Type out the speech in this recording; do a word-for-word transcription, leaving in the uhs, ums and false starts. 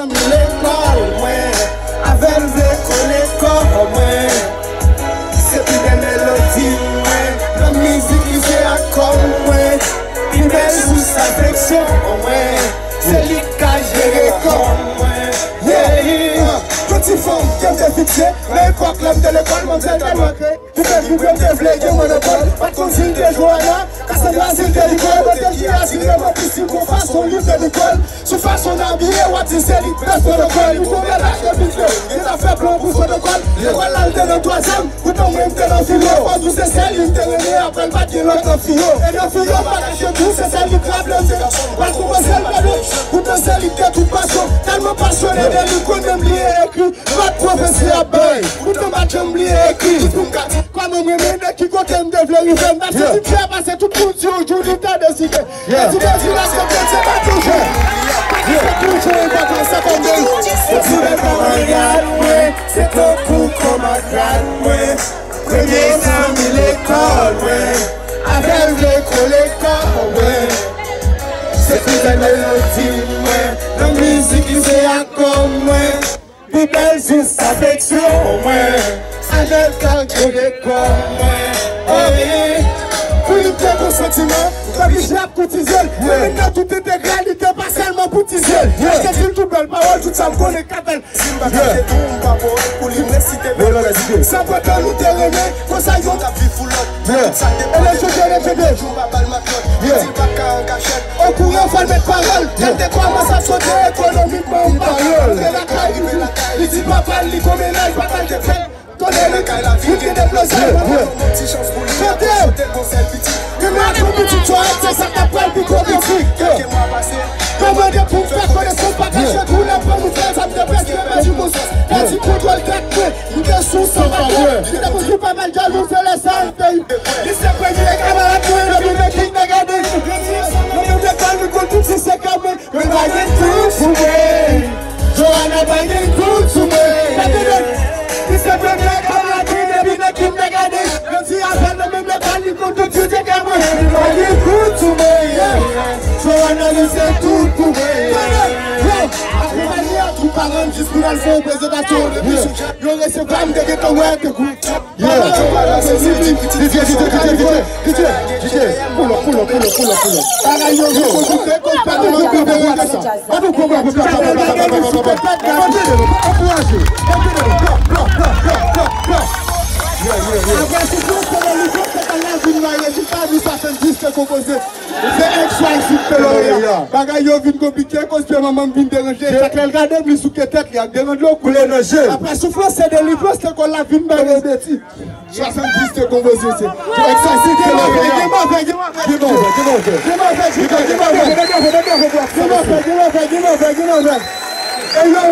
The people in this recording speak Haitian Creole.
Lekòl mwen, avè l vle kole kò mwen. Se pi bèl melodi mwen, nan mizik li se akò mwen. Pi bèl sous afeksyon mwen, se li k ka jere kò mwen. Yeah. Yon ti fanm ke m te fikse, nan epòk lè m te lekòl, manzè tèlman kreye. Pou fè vibran te vle gen mwen nan kòl. Pa t konn si l te Joana, Cassandra, si l te Nicole. Kote l te asire mwen pisin pou fason li te Nicole. Sou fason l abiye, w ap di se li k pèse nan kòl. Li tonbe laj de pit yo. Li ta fè plan pou fè nan kòl. Lekòl la l te nan twazyèm, poutan mwen m te nan filo. Fò di se sèl li m te renmen, apre l pa t gen lòt nan fiyo. E nan fiyo, m pa kache tou, se sèl li k raple m te. Pa t konprann sèl pèdi, poutan se li k te tout pasyon. Tèlman pasyone de li, konn menm li ekri. Nòt pwofesè ap bay, poutan m pa t janm bliye ekri. Jis pou m ka di kòman m renmen nèg ki kote m te vle rive. M t ap santi m fyè pase tout moun si yon jou nou ta deside. Mwen di Bondye la se Bondye pa toujou. Paske se toujou enpòtan sa kòm de. Se ti bèl kòman gad mwen, se tankou kòman gad mwen. Premye zanmi lekòl mwen, avè l vle kole kò mwen. Se pi bèl melodi mwen, nan mizik li se akò mwen. Pi bèl sous afeksyon mwen, avè l ka jere kò mwen. Oh, yeah. Pou li te gon santiman, m te oblije ap koutize l. Mwen menm nan tout entegralite, pa sèlman pou ti zye l. Paske di l tout bèl pawòl, tout sa m konnen k ap fè l. Si m pa kache tou, m pa pòèt pou li m resite bèl pwezi. Sa pòtan nou te renmen, konsa yon t ap viv pou lòt. Sa te pale de jou m pa ba l matlòt. Li di l pa ka an kachèt. Okouran fò l met pawòl. Lè l te kòmanse ap sote ekonomikman, m pa wè l. Rive lakay, li di papa l li gon mennaj, papa l te fèt. Tande li, li te deplose. Chante. Li mande yon pitit jwèt, se sa k ap pral pi gwo pitit. Yo mande pou m fè konesans, pa kache tou lè pou nou fè sa, m te prèske pèdi konsans. Pèdi kontwòl tèt mwen, m te sou san pa bwè. Li te konstwi pa mal djalou, se lè sa l te. Li se premye kamarad mwen, depi nan kindergarten. Nan menm lekòl, nou konn tout se sekrè mwen. Men pa gen dout sou mwen. Joana pa gen dout sou mwen. Li se premye kamarad mwen depi nan kindergarten. Yo di avè l nan menm lekòl, li konn tout ti sekrè mwen. Men pa gen dout sou mwen. Joana, li se tout pou mwen. Akonpanye a tout paran m jis pou n al fè yon prezantasyon depi sou. Yo resevwa m, te gentan wè ke gwo. Yeah. Pull up, pull up, pull up, pull up, pull up, pull up. Bagay yo vin konjike, konj pa nan yon gwo bagay sa. Pa nou gwo bagay pou sa. Ankouraje. Yeah, yeah, yeah. Apre sou plan, se nan nivo, se pa la vin maye, si pa nou swasanndiz te konpoze. Se X Y Z te loreya. Bagay yo vin konplike, koz pye manman m vin deranje. Chak lè l gade m, li souke tèt li ak de randlo koule nan je. Apre soufrans se delivrans, lekòl la vin bay revèti. Swasanndis te konpoze se X Y Z te loreya. Gen move, gen move, gen move, gen move. Gen move, gen move, gen move, gen move. Gen move, gen move, gen move, gen move. E yo,